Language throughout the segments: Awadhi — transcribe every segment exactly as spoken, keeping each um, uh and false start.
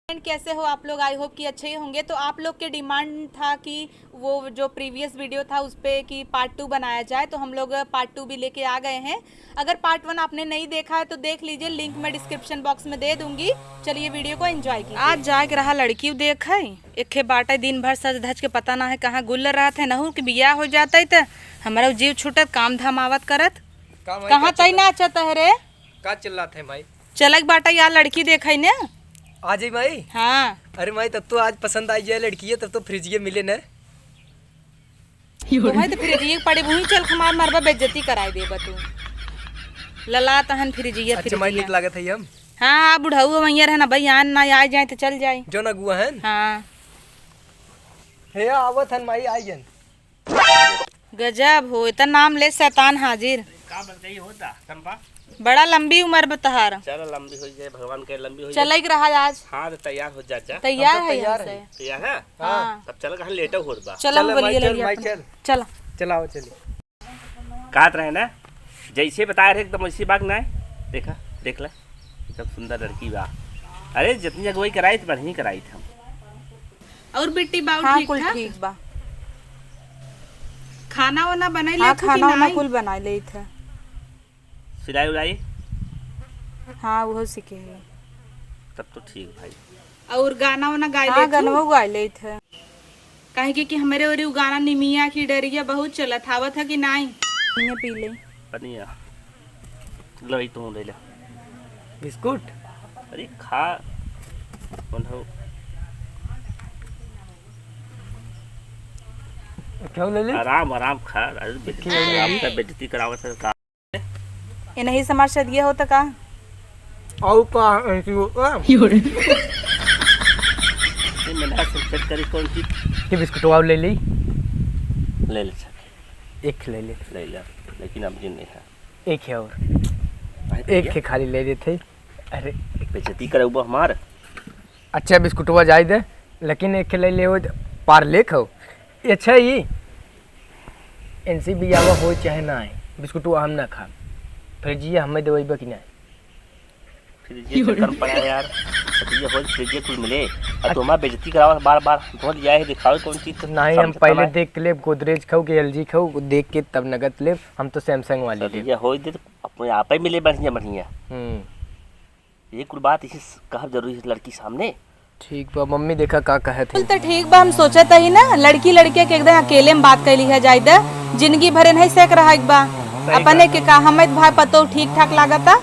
फ्रेंड, कैसे हो आप लोग? आई होप कि अच्छे ही होंगे। तो आप लोग के डिमांड था कि वो जो प्रीवियस वीडियो था उस पे कि पार्ट टू बनाया जाए, तो हम लोग पार्ट टू भी लेके आ गए हैं। अगर पार्ट वन आपने नहीं देखा है तो देख लीजिए, लिंक मैं डिस्क्रिप्शन बॉक्स में दे दूंगी। चलिए वीडियो को एंजॉय कीजिए। आज जाए के रहा लड़की देखे, एक खे बाटे दिन भर सज धज के पता ना है कहाँ गुल्ल रहत है, नहू के बियाह हो जाता है तो हमारा जीव छूटत काम धाम आवत करत। का माई, कहाँ का तई चिल्ला-, नाचत है रे? का चिल्लात है माई? चलक बाटा यार लड़की देखे ने। आ जाई माई? हाँ। अरे माई, तब तो आज पसंद आई जाए लड़की है, तब तो फ्रिजिये मिले न। तुम्हें तो फ्रिजिये पड़े, वहीं चल हमार मरबा बेइज्जती कराई देबा तू। लला तहन फ्रिजिये, अच्छा माई, फ्रिजिये। नीक लागत है हम। हाँ, हाँ, बुढ़ऊ वहीं रहना भाई, आन ना आ जाए तो चल जाए। जो ना गुआ है। हाँ। हे आवत हन माई, आई जन। गजब हो, इतना नाम ले शैतान हाजिर। का बतई होता, चंपा? बड़ा लंबी उम्र बा तहार। चल, लंबी हो जाए, भगवान के लंबी हो जाए। चलई के रहा आज। हाँ, तो तैयार हो जा, जा। तैयार हम तो है तैयार हमसे। हैं। तैयार है? हाँ। तब चल, कहाँ लेटो होत बा। चलो, चल, बोलिए माई, चल, लड़िया माई, अपने। चल। चलो। चलाओ, चलिए। कहत रहे ना, जैसे बताए रहे एकदम वैसे बाग ना है। देखा, देख ले, एकदम सुंदर लड़की बा। अरे, जितनी अगुवाई कराई तो बढ़िया कराई थी हम। और बिट्टी बाऊ हाँ, ठीक कुल ठाक? ठीक बा। खाना वाना बनाई हाँ, लेत हो कि खाना वाना नाई? कुल बनाई लेत है। सिलाई उलाई? हाँ, वो सीखे है। तब तो ठीक भाई। और गाना वाना गाई हाँ, लेत हो? गनवा गाई लेत है। काहे के कि हमरे ओरी उ गाना निमिया की डरिया बहुत चलत, आवत है कि नाई? पनिया पी ले। पनिया। लो, ई तू ले ले। बिस्कुट? अरे खा। कौन हो? क्या ले ले? आराम, आराम खा। अरे बेइज्जती, क्या ले ले? आपका बेइज्जती करावत है का? ये नहीं समाज से दिया होता का? और का ऐसी होता? ये मैंने आज से चेक करी कौन चीज। ये बिस्कुट और ले ली। ले ले सर। एक ले ले। ले ले, लेकिन अब जिन नहीं है। एक है और। भाई एक भैया। के खाली ले देते। अरे। बेइज्जती करउबा हमार। अच्छा बिस्कुटवा जाए दे, लेकिन एक ले ले वो पार्ले खाओ। ये अच्छा ही। इनसे बियाह हो चाहे ना आए, बिस्कुटवा हम ना खा। फिर जी हमें देवेबा कि ना? फ्रिज के चक्कर में पड़ा है यार। तो ये हो फ्रिज कुल मिले। और तुम्हारा बेइज्जती करावा बार बार। हम तो लिया है दिखाओ कौन चीज तो नहीं, हम समझता पहले मैं। देख के लेब, गोदरेज खाओ कि एलजी खाओ, देख के तब नगद लेब। हम तो सैमसंग वाली तो लेब। ये हो दे तो अपने आप ही मिले बढ़िया बढ़िया। हम्म। ये कुल बात इसे स-, कहब जरूरी है लड़की सामने। ठीक बा मम्मी, देखा का कहत है। तो ठीक बा, हम सोचत ही ना लड़की लड़के के एकदम अकेले में बात कैली है जाए दे, जिंदगी भर इन्हीं से एक रहा एक बा। सही अपने बात के है। का हमें भाई पतो ठीक ठाक लागता,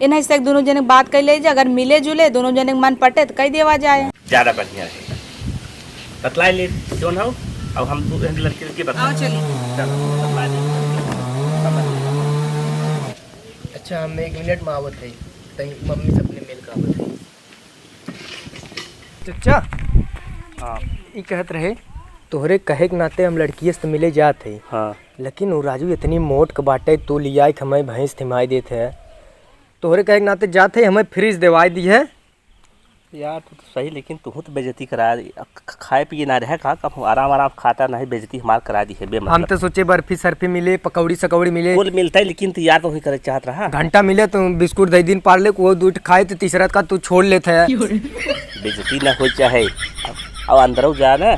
इन्हीं से एक दोनों जने बात कैले जे, अगर मिले जुले दोनों जने के मन पटे तो कह देवा जाए। ज्यादा बढ़िया है, बतला ले जौन हो। अब हम दो लड़के लड़के बतला आओ चलिए। चलो, बतला ले। अच्छा, हम एक मिनट में आवत है, तई मम्मी से अपने मिल के आवत है। चचा, हाँ। ई कहत रहे, तोहरे कहे के नाते हम लड़किये से तो मिले जात है, हाँ। लेकिन वो राजू इतनी मोट के बाटे, तू लियाई के हमें भैंस थिमाई देत है। तोहरे कहे के नाते जात है, हमें फ्रिज देवाई दी है। यार, तू तो सही, लेकिन तू तो बेइज्जती करा दी। अब ख-, खाए पिए ना रहे का, अब आराम आराम खाता नहीं, बेइज्जती हमार करा दी है, हम बेमतलब। तो सोचे बर्फी सर्फी मिले, पकौड़ी सकौड़ी मिले। कुल मिलता है, लेकिन तू यार तो वही करे चाहत रहा। घंटा मिले तो बिस्कुट दे दिन पार्ले को, वो दूध खाए तो तीसरा का तू छोड़ लेता है। बेइज्जती ना हो चाहे, अब, अब अंदर जा ना,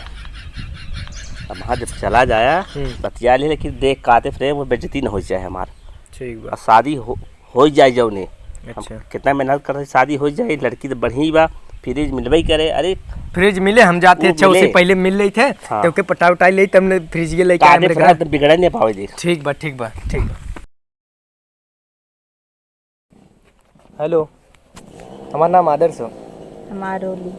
अब वहाँ जब चला जाया, हम्म। बतिया ले, लेकिन देख काते फ्रेम वो बेइज्जती ना हो चाहे हमार। ठीक बा। अब शादी हो, हो जाए जौने। हम अच्छा। कितना मेहनत करते शादी हो जाए, लड़की तो बढ़िया बा, फ्रिज मिलबे करे। अरे फ्रिज मिले, हम जाते वो अच्छा मिले। उसे पहले मिल लेते हैं, हाँ। तो ओके पटा उटा ले, तब ने फ्रिज ये लेके आए कादे मेरे पर घर। तो बिगड़े नहीं पावे देख। ठीक बा, ठीक बा, ठीक बा। हेलो, हमार नाम आदर्श हो। हमार होली।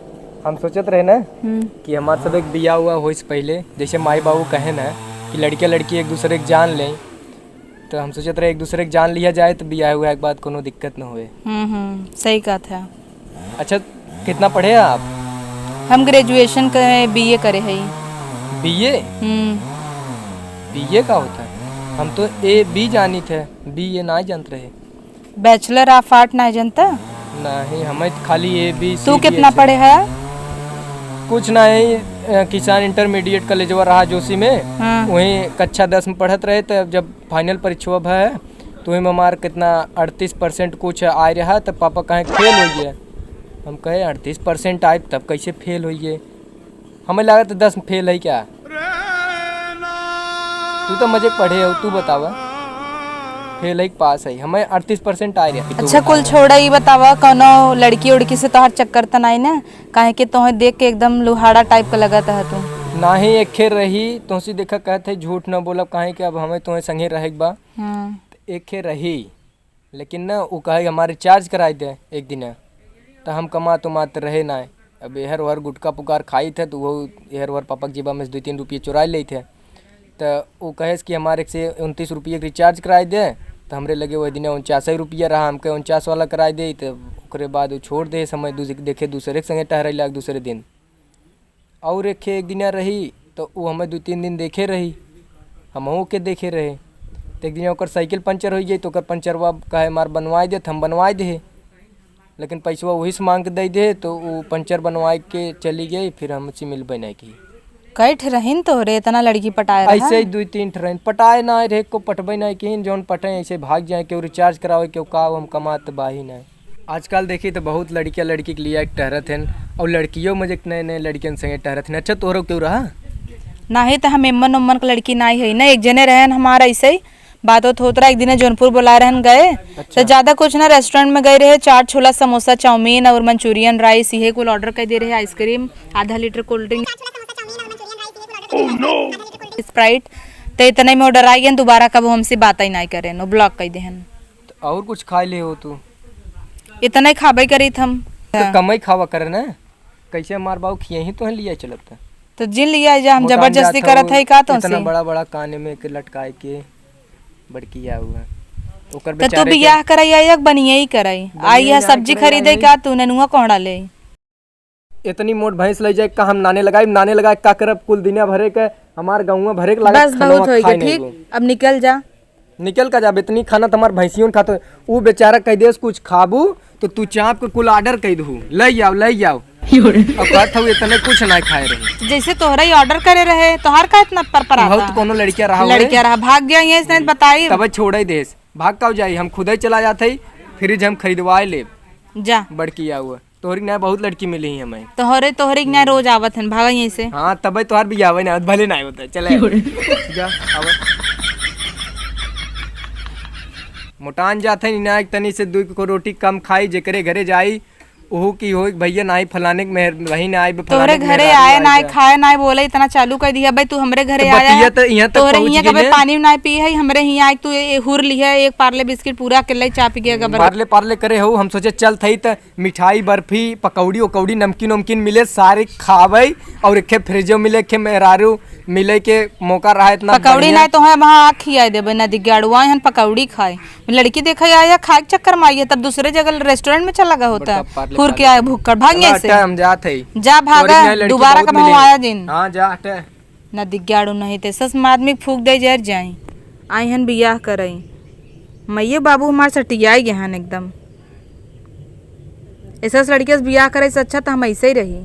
हम सोचत रहे ना हम्म। कि हमार सब एक बियाह हुआ होइस पहले, जैसे माई बाबू कहे ना कि लड़के लड़की एक दूसरे के जान लें, तो हम सोचत रहे एक दूसरे के जान लिया जाए तो बियाह हुआ के बाद कोनो दिक्कत न होए। हम्म, हम्म, सही कहत है। अच्छा, कितना पढ़े हैं आप? हम ग्रेजुएशन करे, बीए करे हई। बीए? हम्म। बीए का होता है? हम तो ए बी जानित है, बीए ना जानत रहे। Bachelor of Art ना जनता? नहीं, हमें तो खाली ए बी सी तू कितना पढ़े है? कुछ नहीं, अ, किसान इंटरमीडिएट कॉलेजवा रहा जोशी में, हाँ। वहीं कक्षा दस में पढ़त रहे, तो जब फाइनल परीक्षा भय, तो वहीं में हमार कितना अड़तीस परसेंट कुछ आए रहा, तो पापा कहें फेल हो गया। हम कहे, "अड़तीस परसेंट आए, तब कैसे फेल होइए?" हमें लागत दस फेल है क्या? तू तो मजे पढ़े हो, तू बतावा, फेल है कि पास है? हमें अड़तीस परसेंट आए रहे। अच्छा, कुल छोड़ा, ई बतावा, कौनो लड़की उड़की से तोहार चक्कर त नाई ना? काहे कि तोहे देख के एकदम लुहाड़ा टाइप का लगत है तू। नाही, एक खे रही, तोहसे देखा कहत है, झूठ न बोलब, काहे कि अब हमें तोहे संगे रहे के बा। हम्म। एक खे रही, लेकिन ना, उ कहे, "हमार रिचार्ज कराई दे एक दिन।" त हम कमात उमात रहे ना, अब एहर ओहर गुटखा पुकार खाई थे, तो वो एहर ओहर पापा के जेबा में से दो तीन रुपये चुराई लेई थे। त उ कहे कि हमार एक से उनतीस रुपये के रिचार्ज कराई दे, त हमरे लगे वही दिन उनचास रुपया रहा, हमके उनचास वाला कराई दे, त ओकरे बाद उ छोड़ दे, समय दूस-, देखे दूसरे के संगे टहरे लाग दूसरे दिन। और एक खे एक दिना रही, तो उ हमें दो तीन दिन देखे रही, हमहू के देखे रहे। तो एक दिन ओकर साइकिल पंचर हो गई, तो ओकर पंचरवा कहे, "मार बनवाए दे," तो हम बनवाए दे। लेकिन पैसवा वही से मांग के दे दे, तो उ पंचर बनवाए के चली गई, फिर हमसे मिलबे नहीं की। कई ठे रहीन तोहरे, इतना लड़की पटाए रहा? ऐसे ही दो तीन ठे रहीन, पटाए ना रहे, को पटबे नहीं की, जौन पटे ऐसे भाग जाए, केहू रिचार्ज करावे, केहू का, हम कमात बाही नहीं। आजकल देखी तो बहुत लड़कियां लड़की के लिए टहरत हैं, और लड़कियों में जे नए नए लड़कियन संगे टहरत हैं। अच्छा, तोहरो केहू रहा? नाही, तो हम एम्मन उम्मन के लड़की नाही है ना। एक जने रहन हमारा ऐसे ही बात होत होत रहा, एक दिन जौनपुर बुलाए रहन गए, अच्छा। तो ज्यादा कुछ ना, रेस्टोरेंट में गए रहे, चाट, छोला, समोसा, चाउमीन और मंचूरियन, राइस, इहे कुल ऑर्डर कर दे रहे, आइसक्रीम, आधा लीटर कोल्ड ड्रिंक, स्प्राइट। तो इतने में ऑर्डर आ गया, दोबारा कब हमसे बात ही नहीं करे, नो ब्लॉक कर देहन। तो और कुछ खा ले हो तू? इतना ही खाबे करीत हम। तो कम ही खावा करे ना, कैसे हमार बाबू खिए ही तो है लिया चलत है। तो जिन लिया जा, हम मोटान जबरदस्ती जात करत हऊ, है का तो इतना से? बड़ा बड़ा काने में के लटकाए के बड़की आऊ है। ओकर तो तू बेचारे के बियाह कराई, आया बनिए ही कराई, बनिए आई है ही सब्जी कराई, खरीदे आई। का तू नेनुआ कोहड़ा ले? इतनी मोट भैंस ले जाए का हम नाने लगाई, नाने लगाए का करब? कुल दुनिया भरे के, हमार गाँव भरे के लागत बस, खनवा बहुत होई खाए गए, नहीं ठीक, गो। अब निकल जा। निकल का जाब, इतनी खाना तो हमार भैंसियों खात हो। ऊ बेचारा कह देस, "कुछ खाबू तो तू चाप के कुल ऑर्डर कह दू, ले आओ, ले आओ।" और कहत हऊ इतने कुछ ना खाए रहे। जैसे तोहरा ही ऑर्डर करे रहे, तोहार का इतना पर पर बहुत आता? कोनो लड़किया रहा हुए। लड़किया रहा, भाग गया, ये इसने बताई। तब छोड़े देस, भाग का जाई, हम खुदे चला जात हई, फ्रिज हम खरीदवाए लेब। जा। बड़की आऊ। तोहरी के नाय बहुत लड़की मिली ही हमें। तोहरे, तोहरे के नाय रोज आवत हन, भागा यहीं से। हाँ, तबे तोहार बियाह ना, भले ना होता, चले। जा, आवा। मोटान जात है, ना एक तनी से दू को रोटी कम खाई, जेकरे घरे जाई, ओहू की होई, "भैया नाई फलाने के मेहर-, वही ना आई, फलाने तोहरे के घरे मेहरारू आए आई ना, बा।" खाए ना, बोले इतना चालू कर दिया, "भाई तू हमरे घरे तो आया बतिया है, तो यहाँ तक तोहरे पहुँच हियाँ गई कबे है। पानी ना पी है, हमरे हियाँ आए तू ए, ए, हुर लिया, एक पार्ले बिस्किट पूरा के ले चा पी गया, गबर।" पार्ले, पार्ले करे हो, हम सोचे चल थई त मिठाई, बर्फी, पकौड़ी उकौड़ी, नमकीन उमकीन मिले, सारे खावे। और एक फ्रिजो मिले, एक मेहरारू मिले के मौका रहा इतना पकौड़ी बढ़िया। ना तो है, वहाँ आँख खियाए देबे, ना दिग्गाड़ू आए हन पकौड़ी खाए। लड़की देखे आया, खाए के चक्कर में आई है, तब दूसरे जगह रेस्टोरेंट में चला गया होता। बड़का पार्ले हुर के पार्ले। आए भुक्कड़, भाग चला यहाँ से। हटे, हम जात हई। जा भागा, तोरी नहीं लड़की दोबारा बहुत कब मिली। आया जिन। हाँ, जा हटे। ना दिग्गाड़ू नहीं ते सस में आदमी फूक दे जर जाई। आई हन बियाह करई। मैये बाबू हमार सटियाई गए हन एकदम। ऐसा लड़के से बियाह करे से अच्छा तो हम ऐसे ही रही।